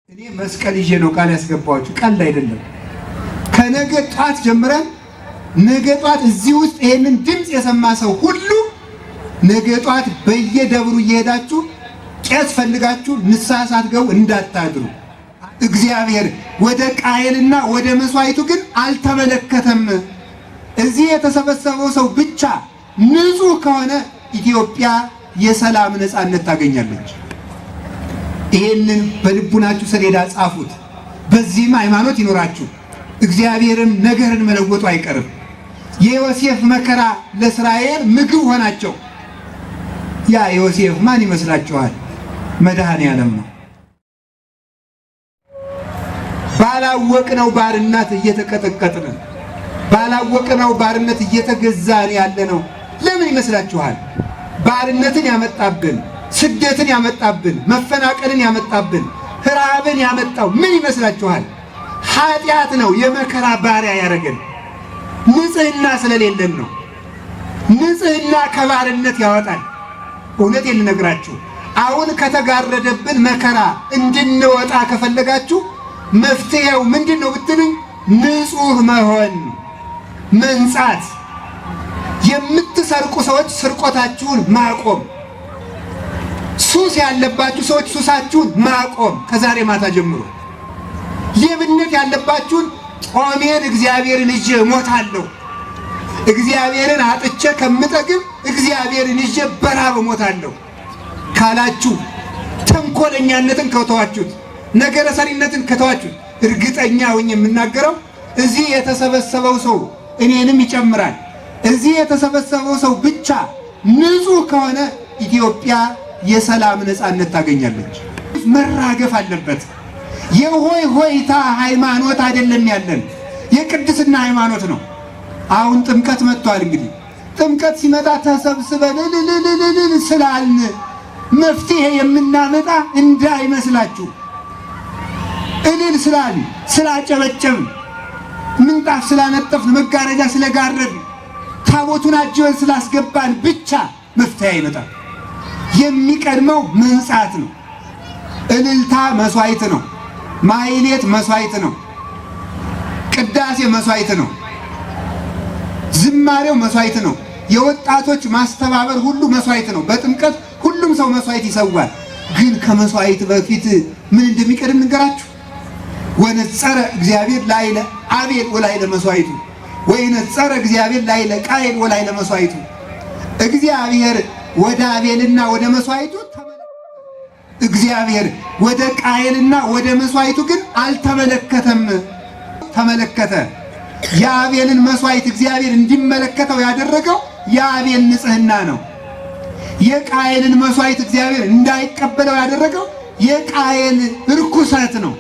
እኔ መስቀል ይዤ ነው ቃል ያስገባኋችሁ፣ ቀልድ አይደለም። ከነገ ጧት ጀምረን ነገ ጧት እዚህ ውስጥ ይሄንን ድምፅ የሰማ ሰው ሁሉ ነገ ጧት በየደብሩ እየሄዳችሁ ቄስ ፈልጋችሁ ንስሐ ሳትገቡ እንዳታድሩ። እግዚአብሔር ወደ ቃየልና ወደ መስዋዕቱ ግን አልተመለከተም። እዚህ የተሰበሰበው ሰው ብቻ ንጹሕ ከሆነ ኢትዮጵያ የሰላም ነፃነት ታገኛለች። ይሄንን በልቡናችሁ ሰሌዳ ጻፉት። በዚህም ሃይማኖት ይኖራችሁ። እግዚአብሔርም ነገርን መለወጡ አይቀርም። የዮሴፍ መከራ ለእስራኤል ምግብ ሆናቸው። ያ ዮሴፍ ማን ይመስላችኋል? መድኃኔ ዓለም ነው። ባላወቅነው ባርነት እየተቀጠቀጥን፣ ባላወቅነው ባርነት እየተገዛን ያለነው ለምን ይመስላችኋል? ባርነትን ያመጣብን፣ ስደትን ያመጣብን፣ መፈናቀልን ያመጣብን፣ ረሃብን ያመጣው ምን ይመስላችኋል? ኃጢአት ነው። የመከራ ባሪያ ያደረገን ንጽህና ስለሌለን ነው። ንጽህና ከባርነት ያወጣል። እውነቴን ልነግራችሁ አሁን ከተጋረደብን መከራ እንድንወጣ ከፈለጋችሁ መፍትሄው ምንድን ነው ብትሉኝ፣ ንጹህ መሆን፣ መንጻት። የምትሰርቁ ሰዎች ስርቆታችሁን ማቆም፣ ሱስ ያለባችሁ ሰዎች ሱሳችሁን ማቆም ከዛሬ ማታ ጀምሮ፣ ሌብነት ያለባችሁን ጦሜን እግዚአብሔርን ይዤ እሞታለሁ፣ እግዚአብሔርን አጥቼ ከምጠግብ እግዚአብሔርን ይዤ በራብ እሞታለሁ ካላችሁ፣ ተንኮለኛነትን ከተዋችሁት፣ ነገረ ሰሪነትን ከተዋችሁት፣ እርግጠኛ ሆኜ የምናገረው እዚህ የተሰበሰበው ሰው እኔንም ይጨምራል። እዚህ የተሰበሰበው ሰው ብቻ ንጹህ ከሆነ ኢትዮጵያ የሰላም ነፃነት ታገኛለች። መራገፍ አለበት። የሆይ ሆይታ ሃይማኖት አይደለም ያለን፣ የቅድስና ሃይማኖት ነው። አሁን ጥምቀት መጥቷል። እንግዲህ ጥምቀት ሲመጣ ተሰብስበን እልልልልል ስላልን መፍትሄ የምናመጣ እንዳይመስላችሁ። እልል ስላልን፣ ስላጨበጨብን፣ ምንጣፍ ስላነጠፍን፣ መጋረጃ ስለጋረድን፣ ታቦቱን አጅበን ስላስገባን ብቻ መፍትሄ አይመጣም። የሚቀድመው መንጻት ነው። እልልታ መስዋዕት ነው። ማህሌት መስዋዕት ነው። ቅዳሴ መስዋዕት ነው። ዝማሬው መስዋዕት ነው። የወጣቶች ማስተባበር ሁሉ መስዋዕት ነው። በጥምቀት ሁሉም ሰው መስዋዕት ይሰዋል። ግን ከመስዋዕት በፊት ምን እንደሚቀድም ንገራችሁ። ወነጸረ እግዚአብሔር ላዕለ አቤል ወላዕለ መስዋዕቱ ወይነጸረ እግዚአብሔር ላዕለ ቃየል ወላዕለ መስዋዕቱ። እግዚአብሔር ወደ አቤልና ወደ መስዋዕቱ ተመለከተ። እግዚአብሔር ወደ ቃየልና ወደ መስዋዕቱ ግን አልተመለከተም። ተመለከተ። የአቤልን መስዋዕት እግዚአብሔር እንዲመለከተው ያደረገው የአቤል ንጽሕና ነው። የቃየልን መስዋዕት እግዚአብሔር እንዳይቀበለው ያደረገው የቃየል ርኩሰት ነው።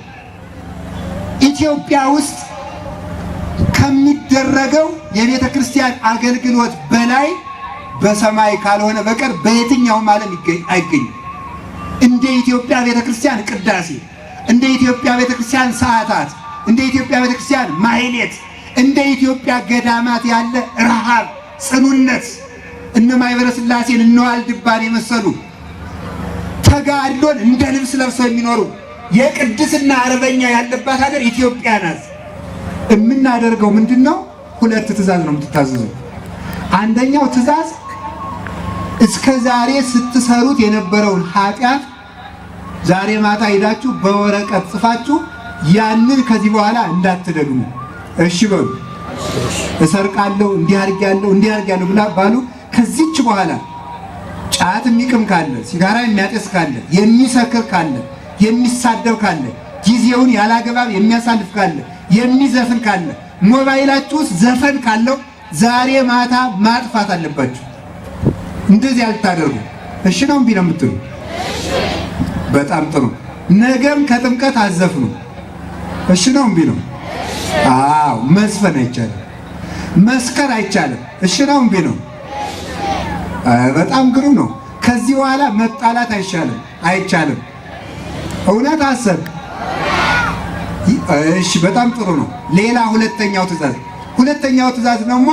ኢትዮጵያ ውስጥ ከሚደረገው የቤተ ክርስቲያን አገልግሎት በላይ በሰማይ ካልሆነ በቀር በየትኛውም ዓለም አይገኝም። እንደ ኢትዮጵያ ቤተ ክርስቲያን ቅዳሴ፣ እንደ ኢትዮጵያ ቤተ ክርስቲያን ሰዓታት፣ እንደ ኢትዮጵያ ቤተ ክርስቲያን ማህሌት፣ እንደ ኢትዮጵያ ገዳማት ያለ ረሃብ፣ ጽኑነት፣ እነ ማኅበረ ሥላሴን እነ ዋልድባን የመሰሉ ተጋድሎን እንደ ልብስ ለብሰው የሚኖሩ የቅድስና አርበኛ ያለባት ሀገር ኢትዮጵያ ናት። የምናደርገው ምንድን ነው? ሁለት ትእዛዝ ነው የምትታዘዙ። አንደኛው ትእዛዝ እስከ ዛሬ ስትሰሩት የነበረውን ኃጢአት ዛሬ ማታ ሄዳችሁ በወረቀት ጽፋችሁ ያንን ከዚህ በኋላ እንዳትደግሙ። እሺ በሉ። እሰርቃለሁ፣ እንዲህ አድርጌያለሁ፣ እንዲህ አድርጌያለሁ ብላ ባሉ ከዚች በኋላ ጫት የሚቅም ካለ፣ ሲጋራ የሚያጤስ ካለ፣ የሚሰክር ካለ፣ የሚሳደብ ካለ፣ ጊዜውን ያላግባብ የሚያሳልፍ ካለ፣ የሚዘፍን ካለ፣ ሞባይላችሁ ውስጥ ዘፈን ካለው ዛሬ ማታ ማጥፋት አለባችሁ። እንደዚህ አልታደርጉ። እሺ ነው እምቢ ነው የምትሉ? በጣም ጥሩ። ነገም ከጥምቀት አዘፍኑ። እሺ ነው እምቢ ነው? አዎ፣ መዝፈን አይቻልም፣ መስከር አይቻልም። እሺ ነው እምቢ ነው? በጣም ግሩም ነው። ከዚህ በኋላ መጣላት አይቻልም፣ አይቻልም። እውነት አሰብ። እሺ፣ በጣም ጥሩ ነው። ሌላ ሁለተኛው ትእዛዝ፣ ሁለተኛው ትእዛዝ ደግሞ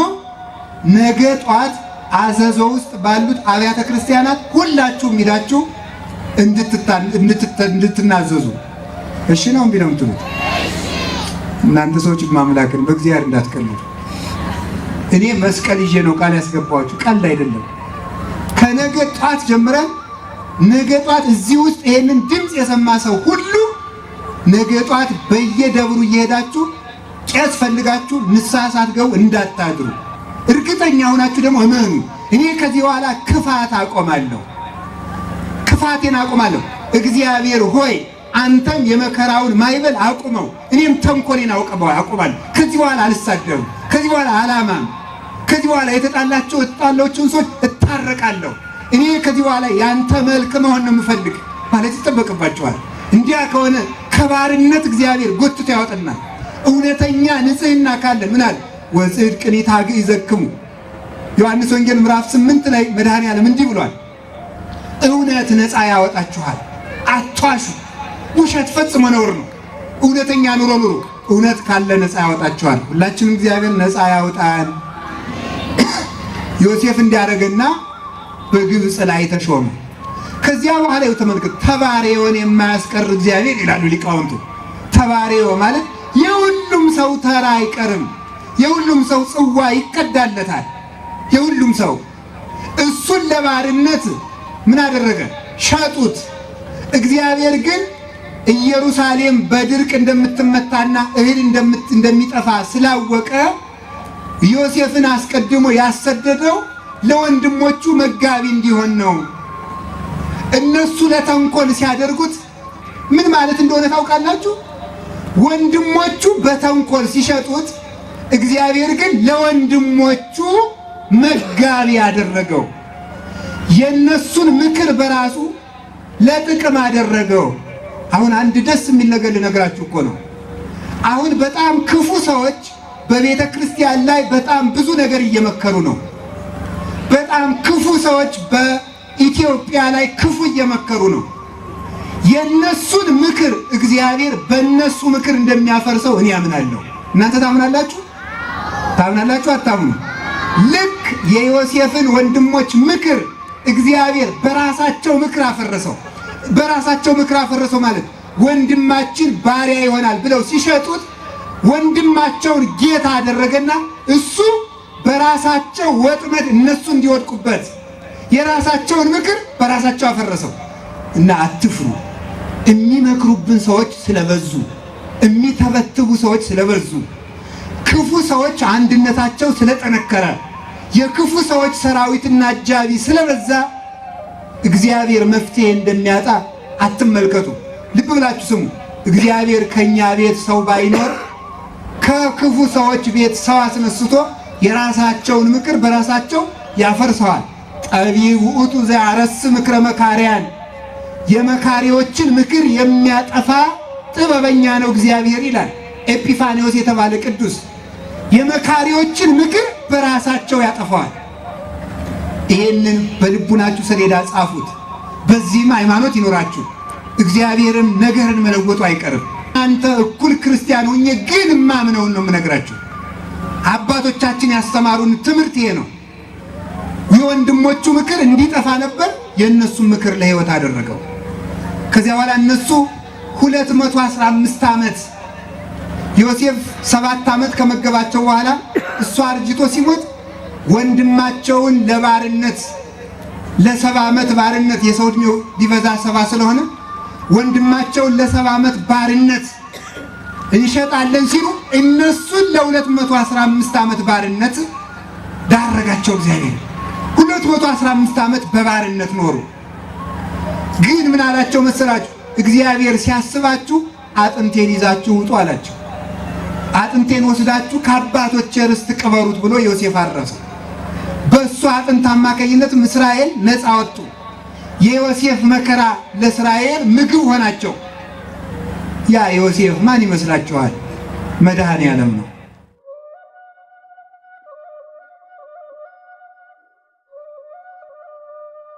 ነገ ጧት አዘዞ ውስጥ ባሉት አብያተ ክርስቲያናት ሁላችሁም ሂዳችሁ እንድትናዘዙ። እሺ ነው እምቢ ነው የምትሉት? እናንተ ሰዎች ማምላክን በእግዚአብሔር እንዳትቀልዱ። እኔ መስቀል ይዤ ነው ቃል ያስገባኋችሁ፣ ቀልድ አይደለም። ከነገ ጧት ጀምረን ነገ ጧት እዚህ ውስጥ ይሄንን ድምፅ የሰማ ሰው ሁሉ ነገ ጧት በየደብሩ እየሄዳችሁ ቄስ ፈልጋችሁ ንስሐ ሳትገቡ እንዳታድሩ። እርግጠኛ ሆናችሁ ደግሞ እመኑ። እኔ ከዚህ በኋላ ክፋት አቆማለሁ፣ ክፋቴን አቆማለሁ። እግዚአብሔር ሆይ አንተም የመከራውን ማይበል አቁመው፣ እኔም ተንኮሌን አቆማለሁ። ከዚህ በኋላ አልሳደብም፣ ከዚህ በኋላ አላማም፣ ከዚህ በኋላ የተጣላቸውን ሰዎች እታረቃለሁ። እኔ ከዚህ በኋላ ያንተ መልክ መሆን ነው የምፈልግ ማለት ይጠበቅባቸዋል። እንዲያ ከሆነ ከባርነት እግዚአብሔር ጎትቶ ያወጣናል። እውነተኛ ንጽሕና ካለን ምን አለ? ወጽድቅኒ ታግኢዘክሙ። ዮሐንስ ወንጌል ምዕራፍ 8 ላይ መድኃኔዓለም እንዲህ ብሏል፣ እውነት ነፃ ያወጣችኋል። አትዋሹ። ውሸት ፈጽሞ ነውር ነው። እውነተኛ ኑሮ ኑሩ። እውነት ካለ ነፃ ያወጣችኋል። ሁላችንም እግዚአብሔር ነፃ ያውጣን። ዮሴፍ እንዲያደርግና በግብፅ ላይ ተሾመ። ከዚያ በኋላ ይኸው ተመልከቱ፣ ተባሬውን የማያስቀር እግዚአብሔር ይላሉ ሊቃውንቱ። ተባሬው ማለት የሁሉም ሰው ተራ አይቀርም። የሁሉም ሰው ጽዋ ይቀዳለታል። የሁሉም ሰው እሱን ለባርነት ምን አደረገ? ሸጡት። እግዚአብሔር ግን ኢየሩሳሌም በድርቅ እንደምትመታና እህል እንደሚጠፋ ስላወቀ ዮሴፍን አስቀድሞ ያሰደደው ለወንድሞቹ መጋቢ እንዲሆን ነው። እነሱ ለተንኮል ሲያደርጉት ምን ማለት እንደሆነ ታውቃላችሁ? ወንድሞቹ በተንኮል ሲሸጡት፣ እግዚአብሔር ግን ለወንድሞቹ መጋቢ ያደረገው። የነሱን ምክር በራሱ ለጥቅም አደረገው። አሁን አንድ ደስ የሚል ነገር ልነግራችሁ እኮ ነው። አሁን በጣም ክፉ ሰዎች በቤተ ክርስቲያን ላይ በጣም ብዙ ነገር እየመከሩ ነው። በጣም ክፉ ሰዎች በኢትዮጵያ ላይ ክፉ እየመከሩ ነው። የነሱን ምክር እግዚአብሔር በነሱ ምክር እንደሚያፈርሰው እኔ አምናለሁ። እናንተ ታምናላችሁ? ታምናላችሁ? አታምኑ? ልክ የዮሴፍን ወንድሞች ምክር እግዚአብሔር በራሳቸው ምክር አፈረሰው። በራሳቸው ምክር አፈረሰው ማለት ወንድማችን ባሪያ ይሆናል ብለው ሲሸጡት ወንድማቸውን ጌታ አደረገና እሱ በራሳቸው ወጥመድ እነሱ እንዲወድቁበት የራሳቸውን ምክር በራሳቸው አፈረሰው። እና አትፍሩ። የሚመክሩብን ሰዎች ስለበዙ፣ የሚተበትቡ ሰዎች ስለበዙ፣ ክፉ ሰዎች አንድነታቸው ስለጠነከረ፣ የክፉ ሰዎች ሰራዊትና አጃቢ ስለበዛ እግዚአብሔር መፍትሄ እንደሚያጣ አትመልከቱ። ልብ ብላችሁ ስሙ። እግዚአብሔር ከኛ ቤት ሰው ባይኖር ከክፉ ሰዎች ቤት ሰው አስነስቶ የራሳቸውን ምክር በራሳቸው ያፈርሰዋል። ጠቢብ ውእቱ ዘያረስ ምክረ መካሪያን፣ የመካሪዎችን ምክር የሚያጠፋ ጥበበኛ ነው እግዚአብሔር ይላል ኤጲፋኒዎስ የተባለ ቅዱስ። የመካሪዎችን ምክር በራሳቸው ያጠፋዋል። ይሄንን በልቡናችሁ ሰሌዳ ጻፉት። በዚህም ሃይማኖት ይኖራችሁ። እግዚአብሔርም ነገርን መለወጡ አይቀርም። አንተ እኩል ክርስቲያን ሆኜ ግን ማምነውን ነው የምነግራችሁ። አባቶቻችን ያስተማሩን ትምህርት ይሄ ነው። የወንድሞቹ ምክር እንዲጠፋ ነበር፣ የእነሱን ምክር ለሕይወት አደረገው። ከዚያ በኋላ እነሱ 215 ዓመት ዮሴፍ 7 ዓመት ከመገባቸው በኋላ እሱ አርጅቶ ሲሞት ወንድማቸውን ለባርነት ለ70 ዓመት ባርነት፣ የሰው ዕድሜው ቢበዛ 70 ስለሆነ ወንድማቸውን ለ70 ዓመት ባርነት እንሸጣለን ሲሉ እነሱን ለ215 ዓመት ባርነት ዳረጋቸው እግዚአብሔር። 215 ዓመት በባርነት ኖሩ። ግን ምን አላቸው መሰላችሁ? እግዚአብሔር ሲያስባችሁ አጥንቴን ይዛችሁ ውጡ አላቸው። አጥንቴን ወስዳችሁ ከአባቶቼ ርስት ቅበሩት ብሎ ዮሴፍ አረፈ። በእሱ አጥንት አማካኝነትም እስራኤል ነፃ ወጡ። የዮሴፍ መከራ ለእስራኤል ምግብ ሆናቸው። ያ ዮሴፍ ማን ይመስላችኋል? መድኃኔ ዓለም ነው።